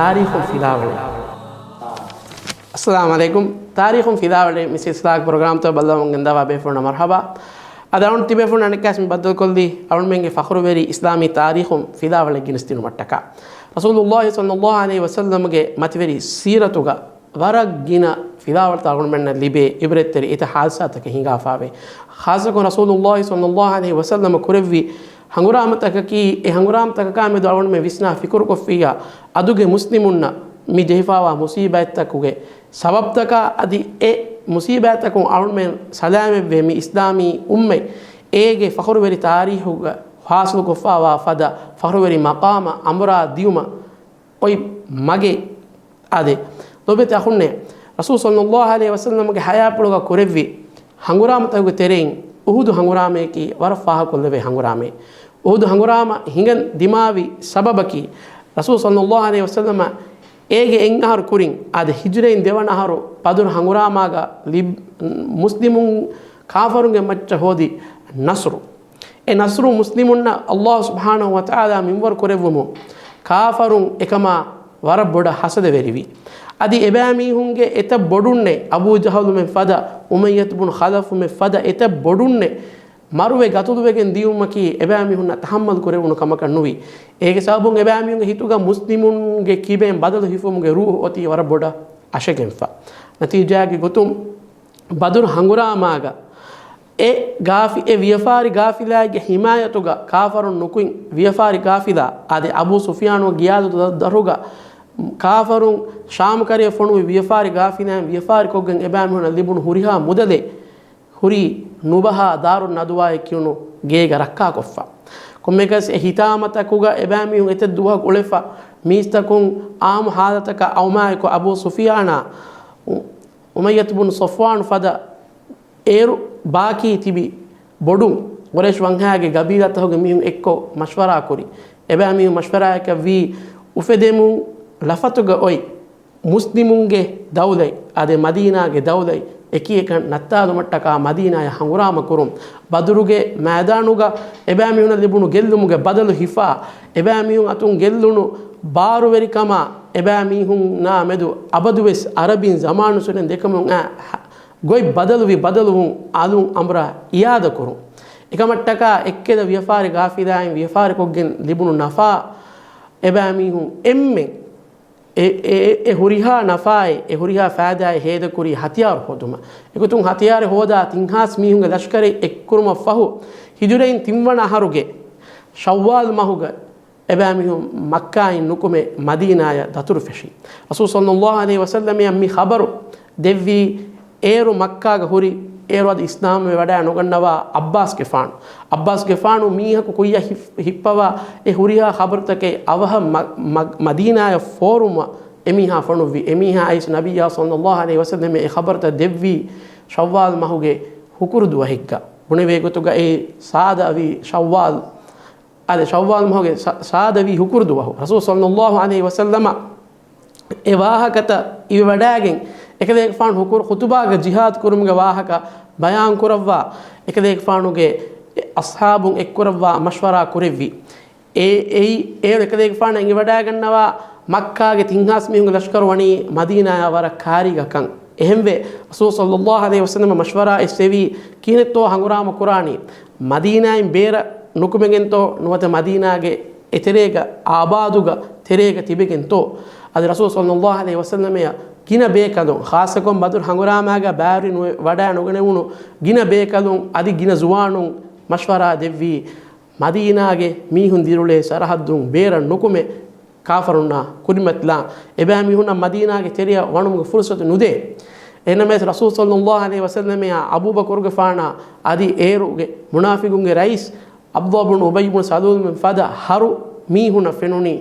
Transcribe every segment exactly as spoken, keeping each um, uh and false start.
ތާރީޚުން ފިލާވަޅެއް. އައްސަލާމު ޢަލައިކުމް. ތާރީޚުން ފިލާވަޅެއް މި ސިލްސިލާގެ ޕްރޮގްރާމްތައް ބައްލަވަމުން ގެންދަވާ ބޭފުޅުންނަށް މަރުޙަބާ. އަދި އަޅުން ތިބޭފުޅުން އަނެއްކާސް މި ބައްދަލުކޮށްލީ އަޅުމެންގެ ފަޚުރުވެރި އިސްލާމީ ތާރީޚުން ފިލާވަޅެއް ގެނެސްދިނުމަށްޓަކާ. ރަސޫލުﷲ ޞައްލަﷲ ޢަލައިހި ވަސައްލަމްގެ މަތިވެރި ސީރަތުގަ ވަރަށް ގިނަ ފިލާވަޅުތައް އަޅުގަނޑުމެންނަށް ލިބޭ ޢިބްރަތްތެރި އެތައް ޙާދިސާތަކެއް ހިނގާފާވޭ. ޚާއްޞަކޮށް ރަސޫލުﷲ ޞައްލަﷲ ޢަލައިހި ވަސައްލަމަ ކުރެއްވި ހަނގުރާމަތަކަކީ، އެ ހަނގުރާމަތަކަކާ މެދު އަޅުގަނޑުމެން ވިސްނާ ފިކުރުކޮށްފިއްޔާ، އަދުގެ މުސްލިމުންނަށް މި ޖެހިފާވާ މުސީބާތްތަކުގެ ސަބަބްތަކާ، އަދި އެ މުސީބާތްތަކުން އަޅުގަނޑުމެން ސަލާމަތްވޭ މި އިސްލާމީ އުއްމަތް، އޭގެ ފަޚުރުވެރި ތާރީޚުގަ ޙާޞިލުކޮށްފާވާ ފަދަ ފަޚުރުވެރި މަޤާމަށް އަނބުރާ ދިޔުމަށް އޮތް މަގެއް އާދެ. ލޯބިވެތި އަޚުންނޭ، ރަސޫލު ޞައްލަﷲ ޢަލައިހި ވަސައްލަމްގެ ޙަޔާތްޕުޅުގަ ކުރެއްވި ހަނގުރާމަތަކުގެ ތެރެއިން އުޙުދު ހަނގުރާމަޔަކީ ވަރަށް ފާހަގަކޮށްލެވޭ ހަނގުރާމައެއް. އުޙުދު ހަނގުރާމަ ހިނގަން ދިމާވި ސަބަބަކީ، ރަސޫލު ޞައްލަﷲ ޢަލައިހި ވަސައްލަމަ އޭގެ އެއް އަހަރު ކުރިން، އާދެ، ހިޖުރައިން ދެވަނަ އަހަރު ބަދުރު ހަނގުރާމާގަ ލިބް-، މުސްލިމުން ކާފަރުންގެ މައްޗަށް ހޯދި ނަޞްރު. އެ ނަޞްރު މުސްލިމުންނަށް ﷲ ސުބްޙާނަހޫ ވަތަޢާލާ މިންވަރު ކުރެއްވުމުން، ކާފަރުން އެކަމާ ވަރަށް ބޮޑަށް ޙަސަދަވެރިވި. އަދި އެބައިމީހުންގެ އެތައް ބޮޑުންނެއް، އަބޫ ޖަހަލުމެން ފަދަ، އުމައްޔަތު ބުނު ޚަލަފުމެން ފަދަ އެތައް ބޮޑުންނެއް މަރުވެ ގަތުލުވެގެން ދިޔުމަކީ އެބައިމީހުންނަށް ތަޙައްމަލް ކުރެވުނު ކަމަކަށް ނުވި. އޭގެ ސަބަބުން އެބައިމީހުންގެ ހިތުގަ މުސްލިމުންގެ ކިބައިން ބަދަލު ހިފުމުގެ ރޫޙު އޮތީ ވަރަށް ބޮޑަށް އަށެގެންފަ. ނަތީޖާގެ ގޮތުން، ބަދުރު ހަނގުރާމާގަ އެ ގާފި-، އެ ވިޔަފާރި ގާފިލާއެއްގެ ހިމާޔަތުގަ ކާފަރުން ނުކުތް ވިޔަފާރި ގާފިލާ، އާދެ، އަބޫ ސުފްޔާނުގެ ގިޔާދު ދަ-، ދަށުގަ ކާފަރުން ޝާމް ކަރައިގެ ފޮނުވި ވިޔަފާރި ގާފިލާއިން ވިޔަފާރިކޮށްގެން އެބައިމީހުންނަށް ލިބުނު ހުރިހާ މުދަލެއް ހުރީ ނުބަހާ ދާރުން ނަދުވާއޭ ކިޔުނު ގޭގަ ރައްކާކޮށްފަ. ކޮންމެއަކަސް އެ ހިތާމަތަކުގަ އެބައިމީހުން އެތައް ދުވަހަކު އުޅެފަ، މީސްތަކުން އާއްމު ޙާލަތަކަށް އައުމާއެކު އަބޫ ސުފްޔާނާ އު-، އުމައްޔަތު ބުނު ޞަފްވާނު ފަދަ އޭރު ބާކީ ތިބި ބޮޑުން ޤުރައިޝް ވަންހާގެ ގަބީލާތަކުގެ މީހުން އެއްކޮށް މަޝްވަރާ ކުރި. އެބައިމީހުން މަޝްވަރާއަކަށް ވީ އުފެދެމުން ލަފަތުގަ އޮތް މުސްލިމުންގެ ދައުލަތް، އާދެ، މަދީނާގެ ދައުލަތް އެކިއެކަން ނައްތާލުމަށްޓަކާ މަދީނާޔަށް ހަނގުރާމަ ކުރުން. ބަދުރުގެ މައިދާނުގަ އެބައިމީހުނަށް ލިބުނު ގެއްލުމުގެ ބަދަލު ހިފާ، އެބައިމީހުން އަތުން ގެއްލުނު ބާރުވެރިކަމާ އެބައިމީހުންނާ މެދު އަބަދުވެސް ޢަރަބިން ޒަމާނުއްސުރެން ދެކެމުން އައި ގޮތް ބަދަލުވި ބަދަލުވުން އަލުން އަނބުރާ އިއާދަކުރުން. އެކަމަށްޓަކާ އެއްކެލަ ވިޔަފާރި ގާފިލާއިން ވިޔަފާރިކޮށްގެން ލިބުނު ނަފާ އެބައިމީހުން އެންމެން އެ، އެ، އެ، އެ ހުރިހާ ނަފާއެއް، އެ ހުރިހާ ފައިދާއެއް ހޭދަކުރީ ހަތިޔާރު ހޯދުމަށް. އެގޮތުން ހަތިޔާރެއް ހޯދާ ތިން ހާސް މީހުންގެ ލަޝްކަރެއް އެއްކުރުމަށް ފަހު، ހިޖުރައިން ތިންވަނަ އަހަރުގެ ޝައްވާލް މަހުގަ އެބައިމީހުން މައްކާއިން ނުކުމެ މަދީނާޔަށް ދަތުރުފެށި. ރަސޫލު ޞައްލައްލާހު ޢަލައިހި ވަސައްލަމައަށް މި ޚަބަރު ދެއްވީ އޭރު މައްކާގަ ހުރި، އޭރު އަދި އިސްލާމްވެ ވަޑައި ނުގަންނަވާ ޢައްބާސްގެފާނު. ޢައްބާސްގެފާނު މީހަކު ކުއްޔަށް ހިފް-، ހިއްޕަވާ އެ ހުރިހާ ޚަބަރުތަކެއް އަވަހަށް މަ-، މަ-، މަދީނާޔަށް ފޯރުމަށް އެމީހާ ފޮނުއްވި. އެމީހާ އައިސް ނަބިއްޔާ ޞައްލައްލާހު ޢަލައިހި ވަސައްލަމަށް އެ ޚަބަރުތައް ދެއްވީ ޝައްވާލް މަހުގެ ހުކުރު ދުވަހެއްގަ. ބުނެވޭ ގޮތުގަ އެ ސާދަވީ ޝައްވާލް އާދެ، ޝައްވާލް މަހުގެ ސާ-، ސާދަވީ ހުކުރު ދުވަހު. ރަސޫލު ޞައްލައްލާހު ޢަލައިހި ވަސައްލަމަ އެ ވާހަކަތައް އިވިވަޑައިގެން، އެކަލޭގެފާނު ހުކުރު ޚުތުބާގެ ޖިހާދު ކުރުމުގެ ވާހަކަ ބަޔާން ކުރައްވާ، އެކަލޭގެފާނުގެ އަޞްޙާބުން އެއްކުރައްވާ މަޝްވަރާ ކުރެއްވި. އެ-، އެއީ، އޭރު އެކަލޭގެފާނަށް އިވިވަޑައިގަންނަވާ މައްކާގެ ތިން ހާސް މީހުންގެ ލަޝްކަރު ވަނީ މަދީނާޔާ ވަރަށް ކާރީގަކަން. އެހެންވެ، ރަސޫލު ޞައްލައްލާހު ޢަލައިހި ވަސައްލަމަ މަޝްވަރާ އެއްސެވީ، ކިހިނެއްތޯ ހަނގުރާމަ ކުރާނީ؟ މަދީނާއިން ބޭރަށް ނުކުމެގެންތޯ ނުވަތަ މަދީނާގެ އެތެރޭގަ އާބާދުގަ ތެރޭގަ ތިބެގެންތޯ؟ އަދި ރަސޫލު ޞައްލައްލާހު ޢަލައިހި ވަސައްލަމައަށް ގިނަ ބޭކަލުން، ޚާއްޞަކޮށް ބަދުރު ހަނގުރާމާގަ ބައިވެރި ނުވެ ވަޑައި ނުގަނެވުނު ގިނަ ބޭކަލުން އަދި ގިނަ ޒުވާނުން މަޝްވަރާ ދެއްވީ، މަދީނާގެ މީހުން ދިރިއުޅޭ ސަރަހައްދުން ބޭރަށް ނުކުމެ، ކާފަރުންނާ ކުރިމަތިލާން އެބައިމީހުންނަށް މަދީނާގެ ތެރެއަށް ވަނުމުގެ ފުރުޞަތު ނުދޭ. އެހެންނަމަވެސް، ރަސޫލު ޞައްލައްލާހު ޢަލައިހި ވަސައްލަމައާ އަބޫބަކުރުގެފާނާ އަދި އޭރުގެ މުނާފިޤުންގެ ރައީސް ޢަބްދުﷲ ބުނު އުބައްޔު ބުނު ސަލޫލުމެން ފަދަ ހަރު މީހުންނަށް ފެނުނީ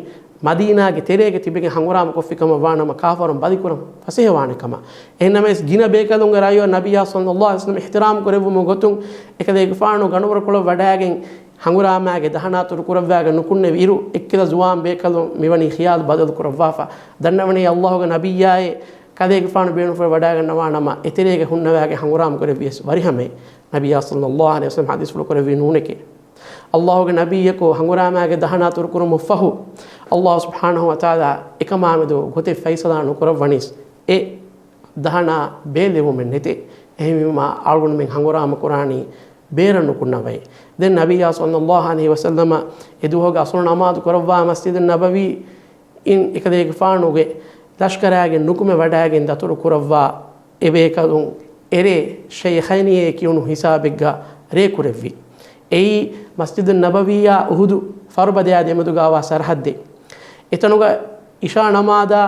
މަދީނާގެ ތެރޭގަ ތިބެގެން ހަނގުރާމަ ކޮށްފި ކަމަށް ވާނަމަ، ކާފަރުން ބަލިކުރަން ފަސޭހަވާނެ ކަމަށް. އެހެންނަމަވެސް، ގިނަ ބޭކަލުންގެ ރައްޔަށް ނަބިއްޔާ ޞައްލައްލާހު ޢަލައިހި ވަސައްލަމަ އިޙްތިރާމް ކުރެއްވުމުގެ ގޮތުން އެކަލޭގެފާނު ގަނޑުވަރުކޮޅަށް ވަޑައިގެން ހަނގުރާމާގެ ދަހަނާތުރު ކުރައްވާގެން ނުކުންނެވި އިރު، އެއްކިލަ ޒުވާން ބޭކަލުން މިވަނީ ޚިޔާލު ބަދަލު ކުރައްވާފަ. ދަންނަވަނީ ﷲގެ ނަބިއްޔާއޭ، ކަލޭގެފާނު ބޭނުންފުޅަށް ވަޑައިގަންނަވާ ނަމަ، އެތެރޭގަ ހުންނަވާގެން ހަނގުރާމަ ކުރެއްވިޔަސް ވަރިހަމައެއް. ނަބިއްޔާ ޞައްލައްލާހު ޢަލައިހި ވަސައްލަމަ ޙަދީޘްފުޅު ކުރެއްވީ ނޫނެކޭ. ﷲ ގެ ނަބިއްޔަކު ހަނގުރާމާގެ ދަހަނާ ތުރުކުރުމަށްފަހު، ﷲ ސުބްޙާނަހޫ ވަތަޢާލާ އެކަމާމެދު ގޮތެއް ފައިސަލާ ނުކުރައްވަނީސް، އެ ދަހަނާ ބޭއްލެވުމެއް ނެތޭ. އެހެންވީމާ، އަޅުގަނޑުމެން ހަނގުރާމަ ކުރާނީ ބޭރަށް ނުކުންނަވައި. ދެން ނަބިއްޔާ ޞައްލައްލާހު ޢަލައިހި ވަސައްލަމަ އެ ދުވަހުގެ އަސުރު ނަމާދު ކުރައްވާ މަސްޖިދުއް ނަބަވީ އިން އެކަލޭގެފާނުގެ ލަޝްކަރާގެން ނުކުމެ ވަޑާގެން ދަތުރު ކުރައްވާ އެ ބޭކަލުން އެރޭ ޝައިޚައިނިއޭ ކިޔުނު ހިސާބެއްގަ ރޭ ކުރެއްވި. އެއީ މަސްޖިދުއް ނަބަވީއާ އުހުދު ފަރުބަދަޔާ ދެމެދުގަވާ ސަރަހައްދެއް. އެތަނުގަ އިޝާ ނަމާދާ،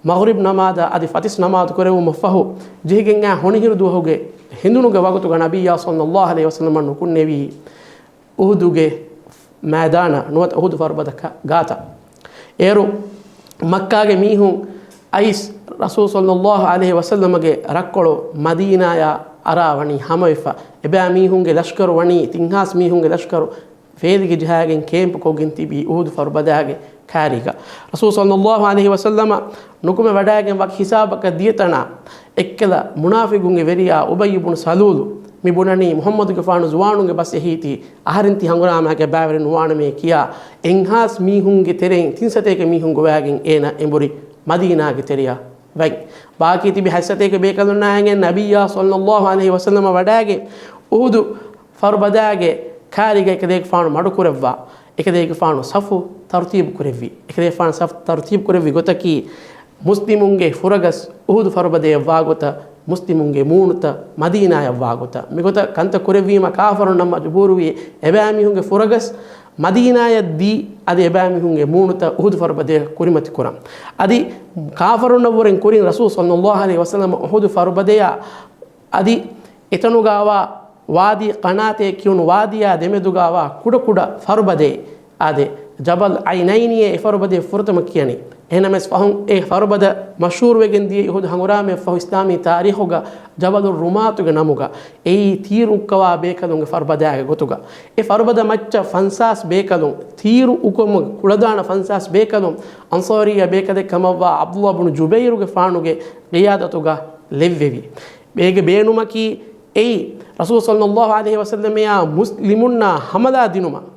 މަޣްރިބް ނަމާދާ އަދި ފަތިސް ނަމާދު ކުރެވުމަށްފަހު ޖެހިގެން އާ ހޮނިހިރު ދުވަހުގެ ހިނދުނުގެ ވަގުތުގަ ނަބިއްޔާ ޞައްލައްލާހު ޢަލައިހި ވަސައްލަމަ ނުކުންނެވީ އުހުދުގެ މައިދާނަށް ނުވަތަ އުހުދު ފަރުބަދަ ކަ-، ގާތަށް. އޭރު މައްކާގެ މީހުން އައިސް ރަސޫލު ޞައްލައްލާހު ޢަލައިހި ވަސައްލަމަގެ ރައްކޮޅު މަދީނާޔާ އަރާ ވަނީ ހަމަވެފަ. އެބައިމީހުންގެ ލަޝްކަރު ވަނީ ތިން ހާސް މީހުންގެ ލަޝްކަރު ފޭލިގެ ޖަހާގެން ކޭމްޕު ކޮށްގެން ތިބީ އުހުދު ފަރުބަދާގެ ކާރީގަ. ރަސޫލު ޞައްލައްލާހު ޢަލައިހި ވަސައްލަމަ ނުކުމެ ވަޑާގެން ވަކި ހިސާބަކަށް ދިޔަ ތަނާ އެއްކަލަ މުނާފިގުންގެ ވެރިޔާ އުބައްޔު ބުނު ސަލޫލު މި ބުނަނީ މުޙައްމަދުގެފާނު ޒުވާނުންގެ ބަސް އެހީތީ، އަހަރެން ތި ހަނގުރާމާގެ ބައިވެރި ނުވާނަމޭ ކިޔާ، އެއްހާސް މީހުންގެ ތެރެއިން ތިން ސަތޭކަ މީހުން ގޮވާގެން އޭނަ އެނބުރި މަދީނާގެ ތެރެޔަށް ވަތް. ބާކީ ތިބި ހަތް ސަތޭކަ ބޭކަލުންނާއިގެން ނަބިއްޔާ ޞައްލައްލާހު ޢަލައިހި ވަސައްލަމަ ވަޑާގެ އުހުދު ފަރުބަދާގެ ކާރީގަ އެކަލޭގެފާނު މަޑުކުރައްވާ، އެކަލޭގެފާނު ސަފު ތަރުތީބު ކުރެއްވި. އެކަލޭގެފާނު ސަފު ތަރުތީބު ކުރެއްވި ގޮތަކީ، މުސްލިމުންގެ ފުރަގަސް އުހުދު ފަރުބަދަޔަށް ވާގޮތަށް، މުސްލިމުންގެ މޫނުތައް މަދީނާޔަށް ވާގޮތަށް. މިގޮތަށް ކަންތައް ކުރެއްވީމަ، ކާފަރުންނަށް މަޖުބޫރުވީ އެބައިމީހުންގެ ފުރަގަސް މަދީނާޔަށް ދީ، އަދި އެބައިމީހުންގެ މޫނުތައް އުހުދު ފަރުބަދަޔަށް ކުރިމަތި ކުރަން. އަދި ކާފަރުންނަށްވުރެން ކުރިން ރަސޫލު ޞައްލައްލާހު ޢަލައިހި ވަސައްލަމަ އުހުދު ފަރުބަދަޔާ އަދި އެތަނުގަވާ ވާދީ ޤަނާތޭ ކިޔުނު ވާދީއާ ދެމެދުގަވާ ކުޑަކުޑަ ފަރުބަދައެއް އާދެ، ޖަބަލް ޢައިނައިނިއޭ އެ ފަރުބަދަޔަށް ފުރަތަމަ ކިޔަނީ. އެހެނަމެސް ފަހުން އެ ފަރުބަދަ މަޝްހޫރުވެގެން ދިޔަ އުހުދު ހަނގުރާމައަށްފަހު އިސްލާމީ ތާރީޚުގަ ޖަބަލުއް ރުމާތުގެ ނަމުގަ، އެއީ ތީރު އުކަވާ ބޭކަލުންގެ ފަރުބަދާގެ ގޮތުގަ. އެ ފަރުބަދަ މައްޗަށް ފަންސާސް ބޭކަލުން، ތީރު އުކުމުގެ ކުޅަދާނަ ފަންސާސް ބޭކަލުން އަންޞާރީ ބޭކަލެއް ކަމަށްވާ ޢަބްދުﷲ ބުނު ޖުބައިރުގެފާނުގެ ޤިޔާދަތުގަ ލެއްވެވި. އޭގެ ބޭނުމަކީ އެއީ، ރަސޫލު ޞައްލައްލާހު ޢަލައިހި ވަސައްލަމައާ މުސްލިމުންނާ ހަމަލާ ދިނުމަށް،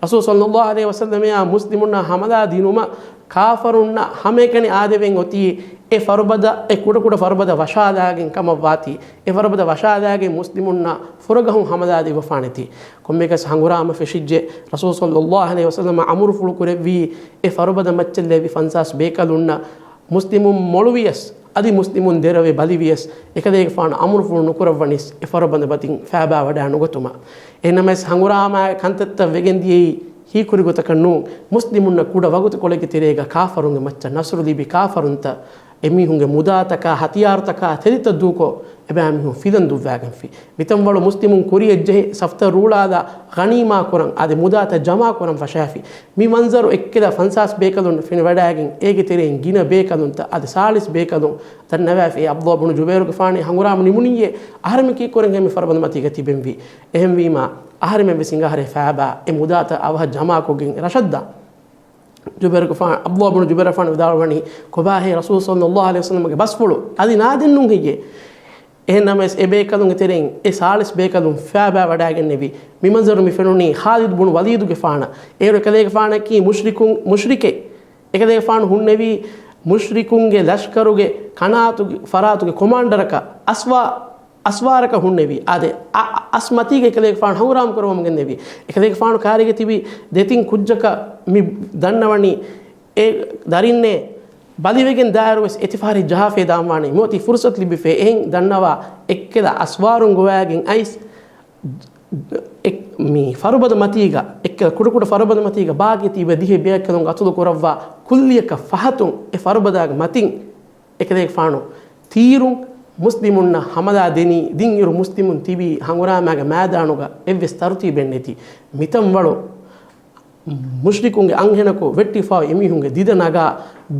ރަސޫލު ޞައްލައްލާހު ޢަލައިހި ވަސައްލަމައާ މުސްލިމުންނާ ހަމަލާ ދިނުމަށް ކާފަރުންނަށް ހަމައެކަނި އާދެވެން އޮތީ، އެ ފަރުބަދަ، އެ ކުޑަކުޑަ ފަރުބަދަ ވަށާލާގެން ކަމަށްވާތީ، އެ ފަރުބަދަ ވަށާލާގެން މުސްލިމުންނަށް ފުރަގަހުން ހަމަލާ ދެއްވަފާނެތީ. ކޮންމެއަކަސް ހަނގުރާމަ ފެށިއްޖެ، ރަސޫލު ޞައްލައްލާހު ޢަލައިހި ވަސައްލަމަ އަމުރުފުޅު ކުރެއްވީ، އެ ފަރުބަދަ މައްޗަށް ލެއްވި ފަންސާސް ބޭކަލުންނަށް މުސްލިމުން މޮޅުވިޔަސް، އަދި މުސްލިމުން ދެރަވެ ބަލިވިޔަސް، އެކަލޭގެފާނު އަމުރުފުޅު ނުކުރައްވަނީސް އެ ފަރުބަދަ މަތިން ފައިބާ ވަޑާ ނުގަތުމަށް. އެހެންނަމަވެސް، ހަނގުރާމާ ކަންތައްތައް ވެގެން ދިޔައީ ހީކުރި ގޮތަކަށް ނޫން، މުސްލިމުންނަށް ކުޑަ ވަގުތުކޮޅެއްގެ ތެރޭގަ ކާފަރުންގެ މައްޗަށް ނަޞްރު ލިބި، ކާފަރުންތައް އެމީހުންގެ މުދާތަކާ، ހަތިޔާރުތަކާ ތެލިތައް ދޫކޮށް، އެބައިމީހުން ފިލަން ދުއްވާގެންފި. މިތަންވަޅު މުސްލިމުން ކުރިޔަށް ޖެހި ސަފްތައް ރޫޅާލާ، ޣަނީމާ ކުރަން އާދެ، މުދާތައް ޖަމާ ކުރަން ފަށާފި. މި މަންޒަރު އެއްކިލަ ފަންސާސް ބޭކަލުން ފެނިވަޑާގެން، އޭގެ ތެރެއިން ގިނަ ބޭކަލުންތައް އަދި ސާޅީސް ބޭކަލުން ދަންނަވާފި. އެ ޢަބްދުﷲ ބުނު ޖުބައިރުގެފާނޭ ހަނގުރާމަ ނިމުނީއޭ، އަހަރެމެން ކީއްކުރަންހޭ މި ފަރުބަދަ މަތީގަ ތިބެންވީ؟ އެހެންވީމާ، އަހަރެމެން ވެސް ހިނގާ އަހަރެން ފައިބާ އެ މުދާތައް އަވަހަށް ޖަމާކޮށްގެން ރަށަށްދާ. ޖުބައިރުގެފާނު، ޢަބްދުﷲ ބުނު ޖުބައިރުގެފާނު ވިދާޅުވަނީ، ކޮބާހޭ ރަސޫލު ޞައްލައްލާހު ޢަލައިހި ވަސައްލަމަގެ ބަސްފުޅު؟ އަދި ނާދެން ނޫން ހެއްޔޭ؟ އެހެންނަމަވެސް، އެ ބޭކަލުންގެ ތެރެއިން އެ ސާޅީސް ބޭކަލުން ފައިބާ ވަޑާގެންނެވި. މި މަންޒަރު މި ފެނުނީ ޚާލިދު ބުނު ވަލީދުގެފާނަށް. އޭރު އެކަލޭގެފާނަކީ މުޝްރިކުން، މުޝްރިކެއް. އެކަލޭގެފާނު ހުންނެވީ މުޝްރިކުންގެ ލަޝްކަރުގެ ކަނާތުގެ ފަރާތުގެ ކޮމާންޑަރަކަށް، އަސްވާ، އަސްވާރަކަށް ހުންނެވީ. އާދެ، އަ، އަ، އަސް މަތީގަ އެކަލޭގެފާނު ހަނގުރާމަ ކުރައްވަމުން ގެންނެވީ. އެކަލޭގެފާނު ކާރީގަ ތިބި ދެތިން ކުއްޖަކަށް މި ދަންނަވަނީ، އެ ދަރިންނޭ ބަލިވެގެން ދާއިރު ވެސް އެތިފާރި ޖަހާފައި ދާންވާނީ. މިއޮތީ ފުރުސަތު ލިބިފައި. އެހެން ދަންނަވާ އެއްކެލަ އަސްވާރުން ގޮވާގެން އައިސް، އެ، މި ފަރުބަދަ މަތީގަ، އެއްކެލަ ކުޑަކުޑަ ފަރުބަދަ މަތީގަ ބާގީ ތިބި ދިހަ ބޭކަލުން ގަތުލު ކުރައްވާ ކުއްލިއަކަށް ފަހަތުން އެ ފަރުބަދާގެ މަތިން އެކަލޭގެފާނު ތީރުން މުސްލިމުންނަށް ހަމަލާ ދެނީ. ދިން އިރު މުސްލިމުން ތިބީ ހަނގުރާމާގެ މައިދާނުގަ އެއްވެސް ތަރުތީބެއް ނެތި. މިތަން ވަޅު މުޝްރިކުންގެ އަންހެނަކު ވެއްޓިފާވި އެމީހުންގެ ދިދަ ނަގާ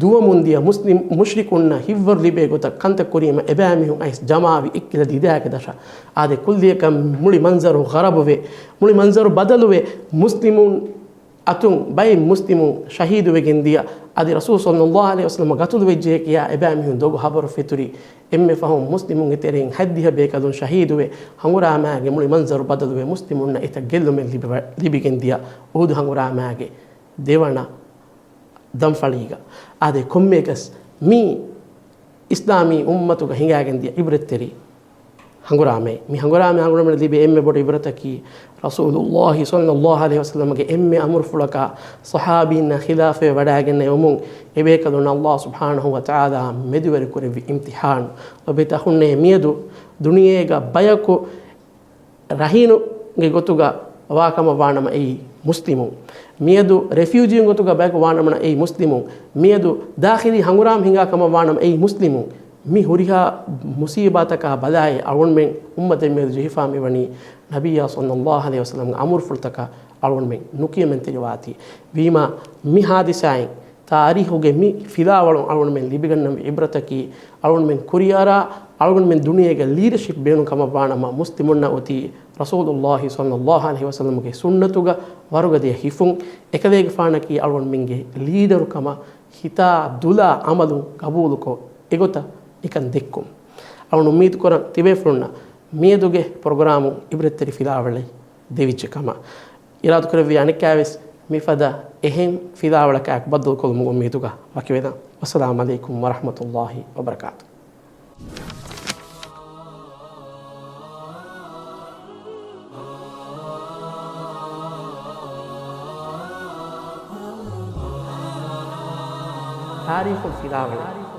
ދުވަމުން ދިޔަ މުސްލިމް، މުޝްރިކުންނަށް ހިތްވަރު ލިބޭ ގޮތަށް ކަންތައް ކުރީމަ، އެބައިމީހުން އައިސް ޖަމާވި އެއްކިލަ ދިދައިގެ ދަށަށް. އާދެ، ކުއްލިއަކަށް މުޅި މަންޒަރު ޣަރަބުވެ، މުޅި މަންޒަރު ބަދަލުވެ، މުސްލިމުން އަތުން ބައެއް މުސްލިމުން ޝަހީދުވެގެން ދިޔަ، އަދި ރަސޫލު ޞައްލައްލާހު ޢަލައިހި ވަސައްލަމަ ގަތުލުވެއްޖެ ކިޔާ އެބައިމީހުން ދޮގު ހަބަރު ފެތުރި. އެންމެ ފަހުން މުސްލިމުންގެ ތެރެއިން ހަތްދިހަ ބޭކަލުން ޝަހީދުވެ، ހަނގުރާމާގެ މުޅި މަންޒަރު ބަދަލުވެ، މުސްލިމުންނަށް އެތައް ގެއްލުމެއް ލިބި-، ލިބިގެން ދިޔަ އުހުދު ހަނގުރާމާގެ ދެވަނަ ދަންފަޅީގަ. އާދެ، ކޮންމެއަކަސް މީ އިސްލާމީ އުއްމަތުގަ ހިނގާގެން ދިޔަ ޢިބްރަތްތެރި ހަނގުރާމައެއް. މި ހަނގުރާމަ ހަނގުރާމަ ލިބޭ އެންމެ ބޮޑު ޢިބްރަތަކީ، ރަސޫލުއްލާހި ޞައްލައްލާހު ޢަލައިހި ވަސައްލަމަގެ އެންމެ އަމުރުފުޅަކާ ޞަޙާބީންނާ ޚިލާފަށް ވަޑާގެންނެވުމުން އެބޭކަލުންނަށް އައްލާހު ސުބްޙާނަހު ވަތަޢާލާ މެދުވެރިކުރެއްވި އިމްތިޙާނު. ލޮބުވެތި އަޚުންނޭ، މިއަދު ދުނިޔޭގަ ބަޔަކު ރަހީނުގެ ގޮތުގަ ވާ ކަމަށް ވާނަމަ އެއީ މުސްލިމުން. މިއަދު ރެފިއުޖީން ގޮތުގަ ބަޔަކު ވާނަމަ އެއީ މުސްލިމުން. މިއަދު ދާޚިލީ ހަނގުރާމަ ހިނގާ ކަމަށް ވާނަމަ އެއީ މުސްލިމުން. މި ހުރިހާ މުސީބާތަކާ ބަލާއި އަޅުގަނޑުމެން އުއްމަތެއް މިއަދު ޖެހިފާ މިވަނީ ނަބިއްޔާ ޞައްލައްލާހު ޢަލައިހި ވަސައްލަމްގެ އަމުރުފުޅުތަކަށް އަޅުގަނޑުމެން ނުކިޔަމަންތެރިވާތީ. ވީމާ މި ހާދިސާއިން ތާރީޚުގެ މި ފިލާވަޅުން އަޅުގަނޑުމެން ލިބިގަންނަންވީ ޢިބްރަތަކީ، އަޅުގަނޑުމެން ކުރިއަރާ، އަޅުގަނޑުމެން ދުނިޔޭގަ ލީޑަޝިޕް ބޭނުން ކަމަށް ވާނަމަ، މުސްލިމުންނަށް އޮތީ ރަސޫލުއްލާހި ޞައްލައްލާހު ޢަލައިހި ވަސައްލަމްގެ ސުންނަތުގަ ވަރުގަދަޔަށް ހިފުން، އެކަލޭގެފާނަކީ އަޅުގަނޑުމެންގެ ލީޑަރު ކަމަށް ހިތާ ދުލާ އަމަލުން ގަބޫލުކޮށް، އެގޮތަށް ނިކަން ދެއްކުން. އަޅުގަނޑު އުއްމީދު ކުރަން ތިބޭފުޅުންނަށް މިއަދުގެ ޕްރޮގްރާމު ޢިބްރަތްތެރި ފިލާވަޅެއް ދެވިއްޖެ ކަމަށް. އިރާދަކުރެއްވިޔާ އަނެއްކާވެސް މިފަދަ އެހެން ފިލާވަޅަކާއެކު ބައްދަލުކޮށްލުމުގެ އުއްމީދުގަ ވަކިވެލަން. ވައްސަލާމް ޢަލައިކުމް ވަރަޙްމަތުﷲ ވަބަރަކާތު. ތާރީޚު ފިލާވަޅެއް.